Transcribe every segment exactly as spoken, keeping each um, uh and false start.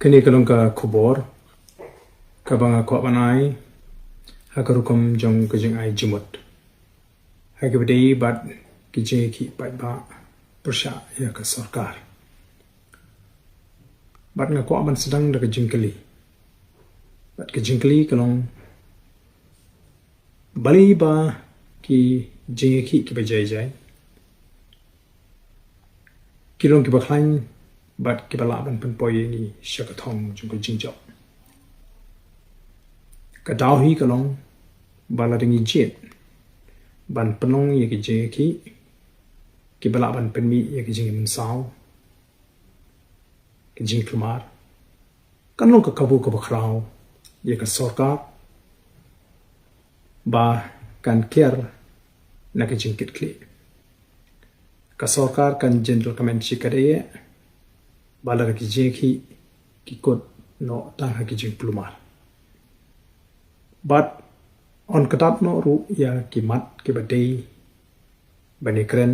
Kane ka long ka khubor kaba nga kwah ban ai ha ka rukom jong ka jingai jingmut ha kaba dei bad ki jingïakhih paidbah pyrshah ïa ka sorkar. Bad nga kwah ban sdang da ka jingkylli. Bad ka jingkylli ka long, balei ba ki jingïakhih kiba jai jai ki long kiba khlaiñ bad kiba lah ban pynpoi ïa ngi sha ka thong jong ka jingjop? Ka daw hi ka long ba lada ngi jied ban pynlong ïa ki jingïakhih kiba lah ban pynmih ïa ki jingmynsaw, ki jingkulmar, kan long ka kabu kaba khraw ïa ka sorkar ba kan kiar na ka jingkitkhlieh. Ka sorkar kan jin document shi kadei ba lada ki jingïakhih ki kut noh tang ha ki jingkulmar. Bad yn kdap noh ruh ïa ki mat kiba dei ban ïakren,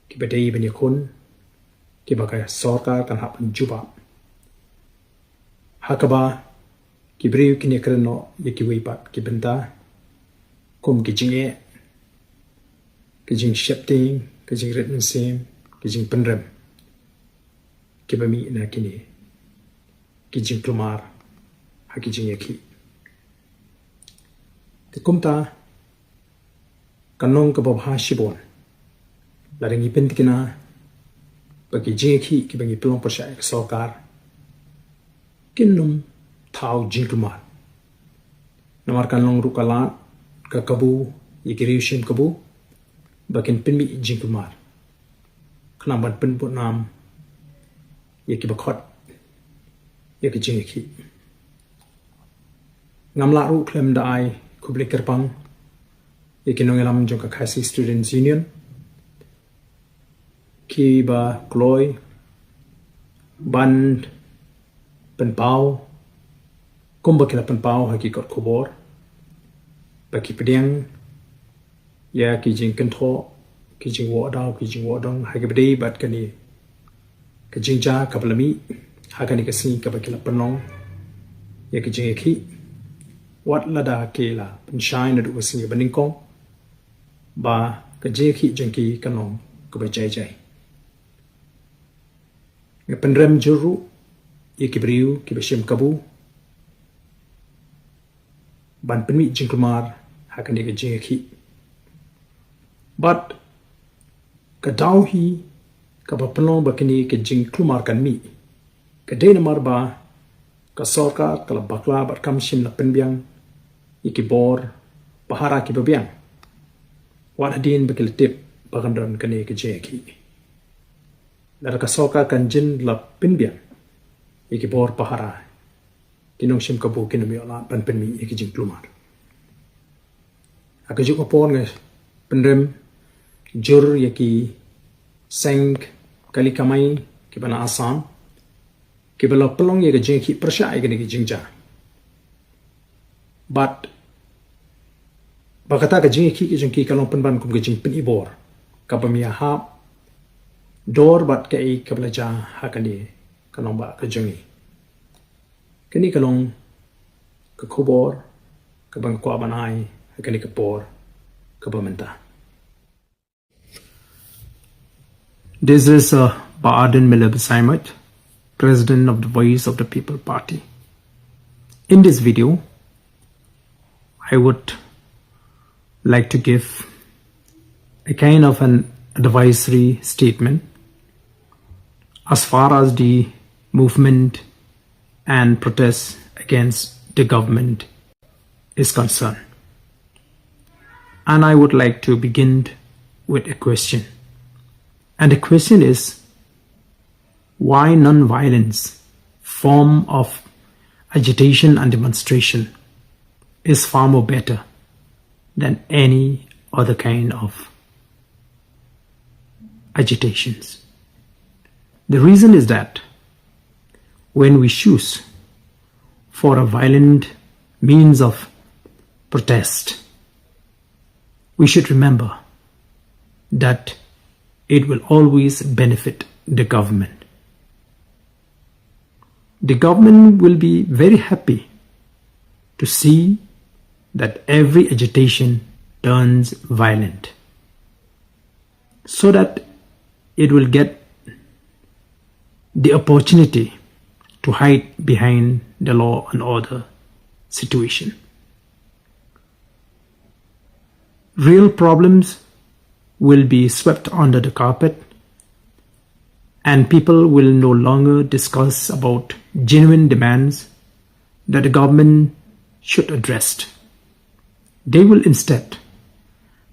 kiba dei ban ïakhun, kiba ka sorkar kan hap ban jubab. Ha kaba ki briew kin ïakren noh ïa kiwei pat ki bynta kum ki jingeh, ki jingsheptieng, ki jingrit mynsiem, ki jingpynrem kiba mih na kine ki jingkulmar ha ki jingïakhih. Te kumta, ka long kaba bha shibun lada ngi pyntikna ba ki jingïakhih kiba ngi pynlong pyrshah ïa ka sorkar kin ym thaw jingkulmar. Namar kan long ruh ka lad ka kabu ïa ki riew shim kabu ba kin pynmih jingkulmar khnang ban pynbud nam ïa kiba khot ïa ka jingïakhih. Ngam lah ruh khlem da ai khublei kyrpang ïa ki nongïalam jong ka Khasi Students Union kiba kloi ban pynpaw kumba ki la pynpaw ha ki kot khubor ba ki pdiang ïa ki jingkynthoh, ki jingwoh daw, ki jingwoh dong ha kaba dei bad kane ka jingjia kaba la mih ha kane ka sngi kaba ki la pynlong ïa ka jingïakhih. Wat lada ki la pynshai naduh ka sngi ba nyngkong ba ka jingïakhih jong ki kan long kaba jai jai. Nga pynrem jur ruh ïa ki briew kiba shim kabu ban pynmih jingkulmar ha kane ka jingïakhih. Bad ka daw hi kaba pynlong ba kane ka jingkulmar kan mih ka dei namar ba ka sorkar ka la bakla bad kam shym la pynbiang ïa ki bor pahara kiba biang wat hadien ba ki la tip ba kan don kane ka jingïakhih. Lada ka sorkar kan jin la pynbiang ïa ki bor pahara, ki nongshim kabu kin ym ïoh lad ban pynmih ïa ki jingkulmar. Ha kajuh ka por nga pynrem jur ïa ki seng kali kamai kiba na Assam kiba la pynlong ïa ka jingïakhih pyrshah ïa kane ka jingjia. Bad ba kata ka jingïakhih ka jong ki ka long pynban kum ka jingpynibor kaba mih hap dor bad kaei kaba la jia ha kane ka nongbah ka jong ngi. Kane ka long ka khubor kaba nga kwah ban ai ha kane ka por kaba mynta. This is uh, Bah Ardent Miller Basaiawmoit, President of the Voice of the People Party. In this video, I would like to give a kind of an advisory statement as far as the movement and protests against the government is concerned. And I would like to begin with a question. And the question is, why non-violence form of agitation and demonstration is far more better than any other kind of agitations? The reason is that when we choose for a violent means of protest, we should remember that it will always benefit the government. The government will be very happy to see that every agitation turns violent, so that it will get the opportunity to hide behind the law and order situation. Real problems will be swept under the carpet, and people will no longer discuss about genuine demands that the government should address. They will instead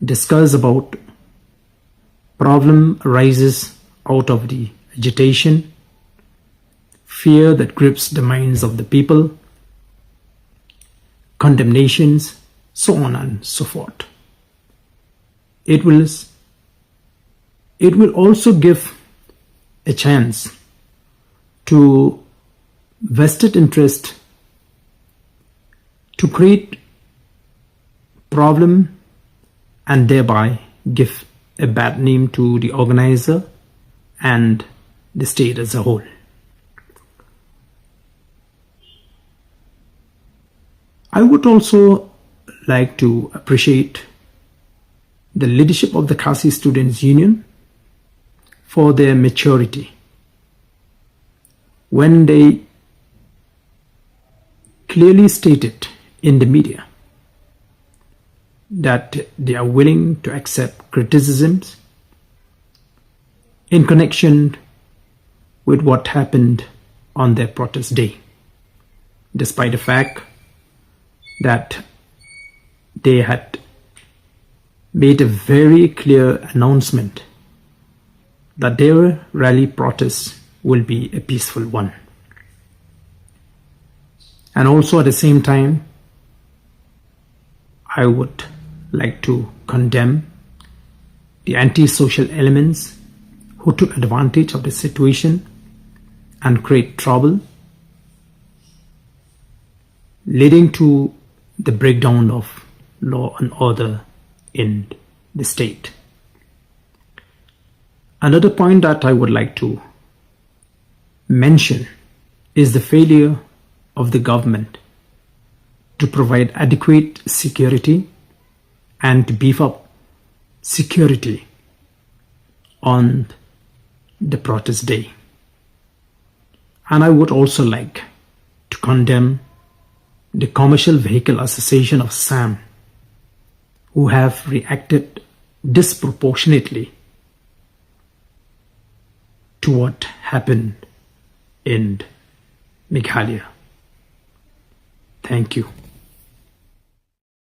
discuss about problem arises out of the agitation, fear that grips the minds of the people, condemnations, so on and so forth. It will, it will also give a chance to vested interest to create problem and thereby give a bad name to the organizer and the state as a whole. I would also like to appreciate the leadership of the Khasi Students Union for their maturity when they clearly stated in the media that they are willing to accept criticisms in connection with what happened on their protest day, despite the fact that they had made a very clear announcement that their rally protest will be a peaceful one. And also at the same time, I would like to condemn the anti-social elements who took advantage of the situation and create trouble, leading to the breakdown of law and order in the state. Another point that I would like to mention is the failure of the government to provide adequate security and to beef up security on the protest day. And I would also like to condemn the Commercial Vehicle Association of Assam, who have reacted disproportionately to what happened in Meghalaya. Thank you.